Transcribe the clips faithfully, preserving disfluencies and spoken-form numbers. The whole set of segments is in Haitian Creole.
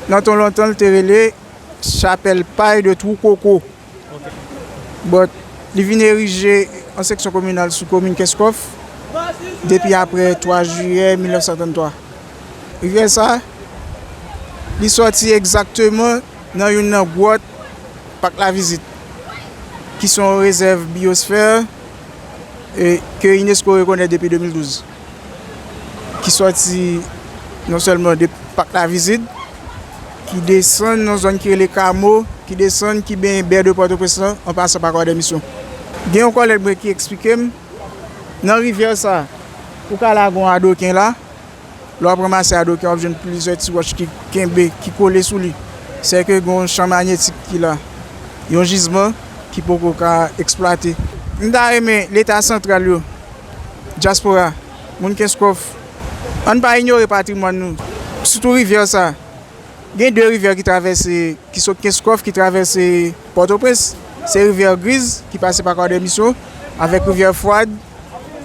Nan tan lontan, l te rele Chapèl Pay de Twou Koko. But, li vin erije an seksyon kominal sou komin Kenskòf depi apre twa jiyè mil nèf san tranntwa. Rivyè sa, li sòti egzakteman nan youn nan gwòt Pak Lavizit, ki se yon rezèv biyosfè, e, ke unesco rekonèt depi de mil douz, ki sòti non sèlman de Pak Lavizit, ki desann nan zòn ki rele Kamo, ki desann, ki benyen bè de Pòtoprens lan, an pasan pa Kwadèmisyon. Gen yon kòlèg mwen ki eksplike m, nan rivyè sa, ou ka lage yon adoken la, lè w ap ranmase adoken, w ap jwenn plizyè ti wòch ki kenbe, ki kole sou li. Sèke gen yon chan manyetik ki la, yon jizman ki poko ka eksplwate. M ta renmen Leta santral yo, dyaspora, moun Kenskòf, ann pa inyore patrimwàn nou, sitou rivyè sa. Gen de rivyè ki travèse, ki sot Kenskòf, ki travèse Pòtoprens. Se rivyè Griz, ki pase pa Kwadèmisyon, avèk rivyè Fwad,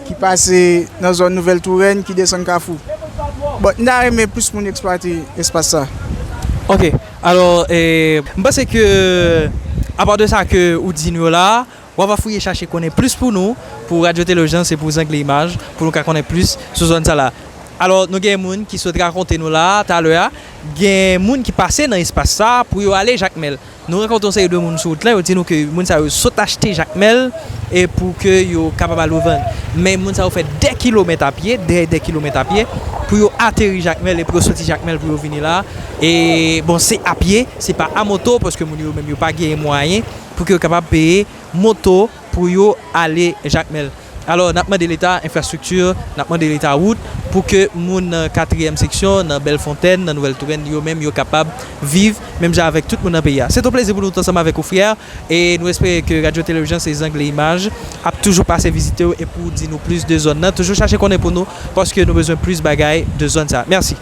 ki pase nan zòn Nouvèl Tourèn, ki desann Kafou. But, m ta renmen plis moun eksplwate espas sa. Ok, alò, eh, m panse ke, apa de sa ke ou di nou yo la, w ap fouye chache konnen plis pou nou, pou Radyo Tele Ijans e pou Zangle Imaj, pou nou ka konnen plis sou zòn sa la. Alò, nou gen moun ki sot rakonte nou la, talè a, gen moun ki pase nan espas sa pou yo ale Jakmèl. Nou rankontre yon seri de moun sou wout lan, yo di nou ke moun sa yo sot achte Jakmèl e pou ke yo kapab al revann. Men moun sa yo fè dè kilomèt a pye, dè, dè kilomèt a pye, pou yo ateri Jakmèl e pou yo soti Jakmèl pou yo vini la. E bon, se a pye, se pa a moto, paske moun yo menm yo pa gen mwayen pou ke yo kapab peye moto pou yo ale Jakmèl. Alò, n ap mande Leta enfrastrikti, n ap mande Leta wout, pou ke moun nan katriyèm seksyon, nan Bèlfontèn, nan Nouvèl Tourèn, yo menm, yo kapab viv menm jan avèk tout moun nan peyi a. Se t on plezi pou nou t ansanm avèk ou, Frè, e nou espere ke Radyo Tele Ijans e Zangle Imaj ap toujou pase vizite w e pou di nou plis de zòn nan. Toujou chache konnen pou nou, paske nou bezwen plis bagay de zòn sa. Mèsi.